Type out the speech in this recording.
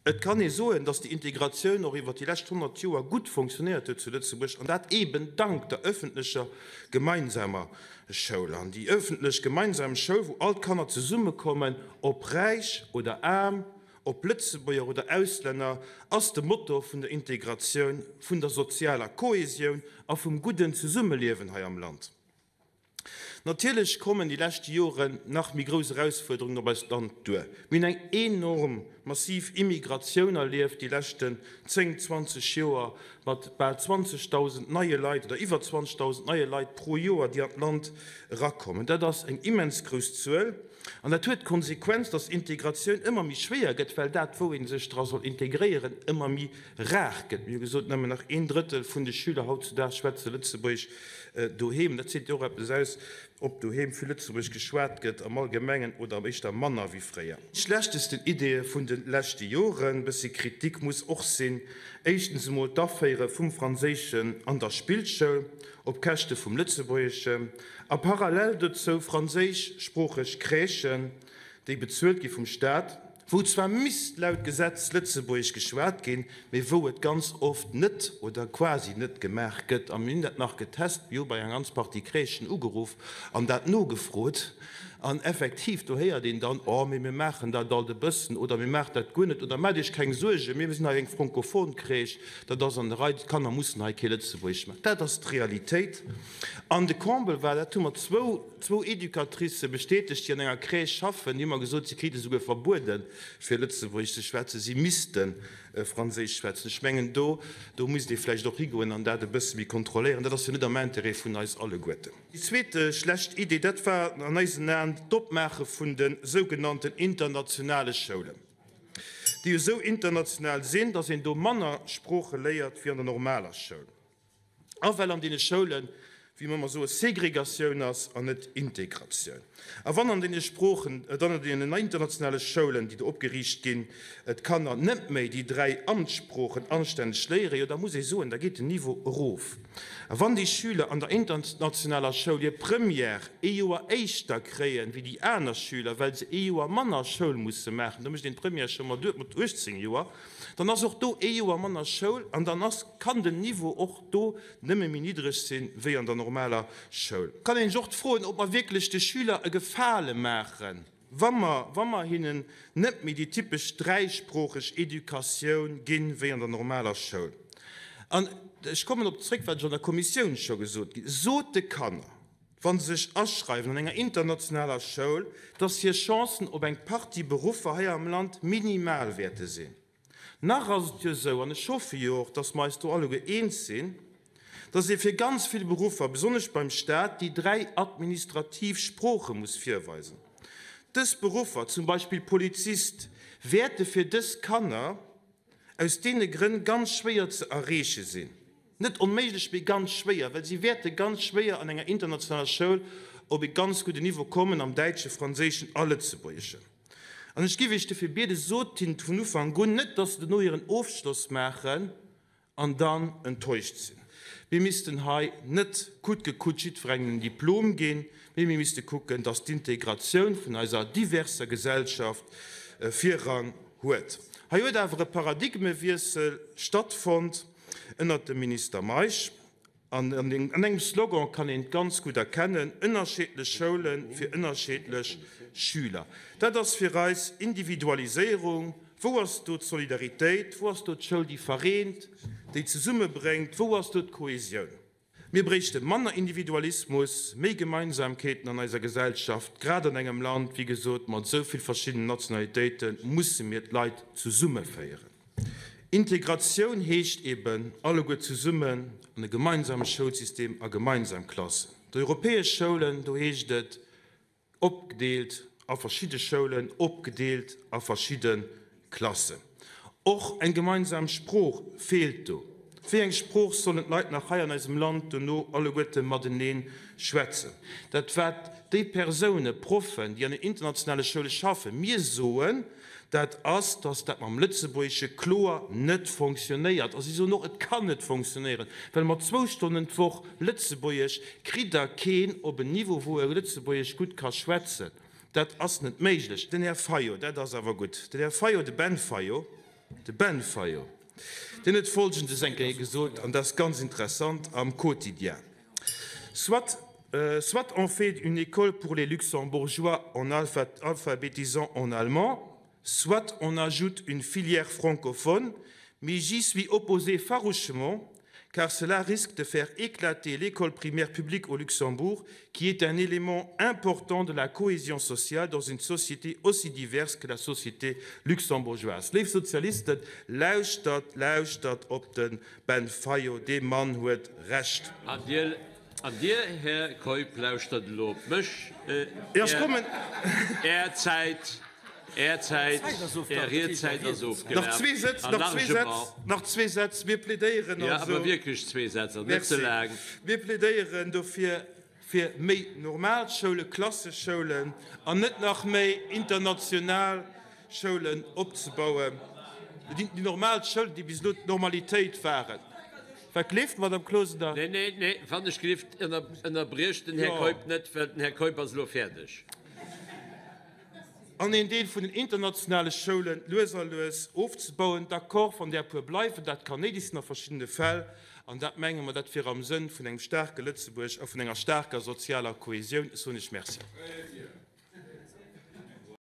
Et kann ee soen, dass déi Integratioun och iwwer déi lescht 100 Joer gutt fonctionnéiert huet zu Lëtzebuerg, an dat eeben dank der öffentlecher gemeinsamer Schoul. An déi öffentlech gemeinsam Schoul, wou all d'Kanner zesummekommen, ob räich oder aarm, ob Lëtzebuerger oder Auslänner, ass de Motor vun der Integratioun, vun der sozialer Kohesioun a vum gudden Zesummeliewen hei am Land. Natierlech kommen déi leschte Joren nach méi grouss Erausfuerderungen op eist Land duer. Mir hunn eng enorm massiv Immigratioun erlieft déi leschten 10, 20 Joer mat bal 20.000 neie Leit oder iwwer 20.000 neie Leit pro Joer, déi an d'Land erakommen. Dat ass eng immens grouss Zuel an dat huet d'Konsequenz, dass Integratioun ëmmer méi schwéier gëtt, well dat, wou ee sech dra soll integréieren, ëmmer méi rar gëtt. Mir hu gesot, nëmmen nach een Drëttel vun de Schüler hautzudaags schwätze Lëtzebuergesch doheem. Dat seet jo och eppes aus, ob doheem vill Lëtzebuergesch geschwat gëtt am Allgemengen oder éischter manner wéi fréier. Schlechtesten Ideeë vun de leschte Joren, bëssi Kritik muss och sinn, éischtens emol d'Aféiere vum Franséischen an der Spillschoul op Käschte vum Lëtzebuergeschen a parallel dozou franséischsproocheg Crèchen, déi bezuelt gi vum Staat, wou zwar misst laut Gesetz Lëtzebuergesch geschwat ginn, mee wou et ganz oft net oder quasi net gemaach gëtt. A mir hunn dat nach getest, mir hu bei enger ganz Partie Crèchen ugeruff an dat nogefrot. An effektiv, do héiert een dann, Oh, mee mir maachen dat alt e bëssen oder mir maachen dat guer net oder Maacht Iech keng Suergen, mir sinn hei eng francophone Crèche, dat ass an der Rei, d'Kanner mussen hei kee Lëtzebuergesch maachen. Dat ass d'Realitéit. An de Comble war, dat hu mer zwou, zwou Educatricë bestätegt, déi an enger Crèche schaffen, déi hu mer gesot, si krite souguer verbuede fir Lëtzebuergesch ze schwätzen, si misste Franséisch schwätzen. Ech mengen, do, do misst ee vläicht och higoen an dat e bësse méi kontrolléieren. Dat ass jo net am Intérêt vun eis alleguerten. Déi zweet schlecht Idee, dat war an eisen Aen d'Opmaache vun de sougenannten internationale Schoulen, déi jo esou international sinn, datt een do manner Sprooche léiert wéi an der normaler Schoul. A well an deene Schoulen, wéi mer ëmmer soen, Segregatioun ass an net Integratioun. A wann an deene Sproochen, dann an deenen internationale Schoulen, déi do opgeriicht ginn, d'Kanner net méi déi 3 Amtssproochen anstänneg léieren, jo da muss ee soen, da geet den Niveau erof. A wann déi Schüler an der internationaler Schoul hir Première ee Joer éischter kréien wéi déi aner Schüler, well se ee Joer manner Schoul musse maachen, do mécht een d'Première scho mat 18 Joer, Dann ass och do ee Joer manner Schoul an dann ass, kann den Niveau och do nëmme méi niddreg sinn, wéi an der normaler Schoul. Kann een sech och froen, ob mer wierklech de Schüler e Gefale maachen, wa mer, wa mer hinnen net méi déi typesch dräisproocheg Educatioun ginn, wéi an der normaler Schoul. An ech kommen op zréck, wat ech an der Kommissioun scho gesot ginn, Sot de Kanner, wa se sech aschreiwen an enger internationaler Schoul, dass hir Chancen op eng Partie Beruffer hei am Land minimal wäerte sinn. Nach ass et jo esou, an ech hoffe jo och, dass mer eis do alleguer eens sinn, dass ee fir ganz vill Beruffer, besonnesch beim Stat, déi dräi administrativ Sprooche muss virweisen. Dës Beruffer, zum Beispill Polizist, wäerte fir dës Kanner aus deene Grënn ganz schwéier ze erreeche sinn. Net onméiglech, mee ganz schwéier, well si wäerte ganz schwéier an enger internationaler Schoul op e ganz gudden Niveau kommen am Däitschen, Franséischen a Lëtzebuergeschen. An ech géif Iech dofir bieden, sot hinnen vun Ufank un, net dass se dono hiren Ofschloss maachen an dann enttäuscht sinn. Mir missten hei net coûte que coûte jiddwerengem en Diplom ginn, mee mir misste kucken, dass d'Integratioun vun eiser diverser Gesellschaft Virrang huet. Hei huet awer e Paradigmewiessel stattfonnt ënnert dem Minister Meisch. An an engem Slogan kann een et ganz gutt erkennen, Ënnerscheedlech Schoule fir ënnerscheedlech Schüler. Dat ass fir eis Individualiséierung. Wou ass do d'Solidaritéit? Wou ass do d'Schoul, déi vereent, déi zesummebréngt? Wou ass do d'Kohesioun? Mir bréichte manner Individualismus, méi Gemeinsamkeeten an eiser Gesellschaft. Grad an engem Land, wéi gesot, mat esou vill verschiddenen Nationalitéite musse mir d'Leit zesummeféieren. Integratioun heescht eben, alleguer zesummen an e gemeinsame Schoulsystem a gemeinsam Klassen. D'europäesch Schoulen, do heescht et, Opgedeelt a verschidde Schoulen, opgedeelt a verschidde Klassen. Och eng gemeinsam Sprooch feelt do. Wéi eng Sprooch sollen d'Leit nach hei an eisem Land dono alleguerte matenee schwätzen? Dat wat déi Persoune, Proffen, déi an den internationale Schoule schaffen, mir soen, dat ass, dass dat mam Lëtzebuergesche kloer net fonctionnéiert. A si soen och, et kann net fonctionnéieren, well mat zwou Stonnen d'Woch Lëtzebuergesch kritt Der keen op en Niveau, wou e Lëtzebuergesch gutt ka schwätzen. Dat ass net méiglech. Den Här Fayot, dat ass awer gutt, den Här Fayot, de Ben Fayot. De Ben Fayot, deen huet Folgendes eng Kéier gesot, an dat ass ganz interessant am Quotidien, Soit, soit on fait une école pour les Luxembourgeois en alphabétisant en allemand, soit on ajoute une filière francophone, mais j'y suis opposé farouchement, car cela risque de faire éclater l'école primaire publique au Luxembourg, qui est un élément important de la cohésion sociale dans une société aussi diverse que la société luxembourgeoise. Léif Sozialisten, lauschtert, lauschtert op de Ben Fayot, dee Mann huet Recht. An Dir, an Dir, Här Keup, lauschtert elo op mech. Är Zäit, Är Zäit, Är Riedzäit ass ofgelaf. An largement. Nach zwee Sätz. Mir plädéieren also. Jo, awer wierklech zwee Sätz an net ze laang. Mir plädéieren dofir, fir méi normal Schoulen, Klasseschoulen an net nach méi international Schoulen opzebauen. Déi normal Schoulen, déi bis elo d'Normalitéit waren. Wat gleeft, Madame Closener? Nee, nee, nee, wann ech gelift, ënnerbriecht den Här Keup net, well den Här Keup ass elo fäerdeg. An een Deel vun den internationale Schoulen lues a lues ofzebauen. D'accord, wann där e puer bleiwen, dat kann néideg sinn a verschiddene Fäll. An dat, menge mer, dat wier am Sënn vun engem staarke Lëtzebuerg a vun enger staarker sozialer Kohesioun. Ech soen Iech Merci.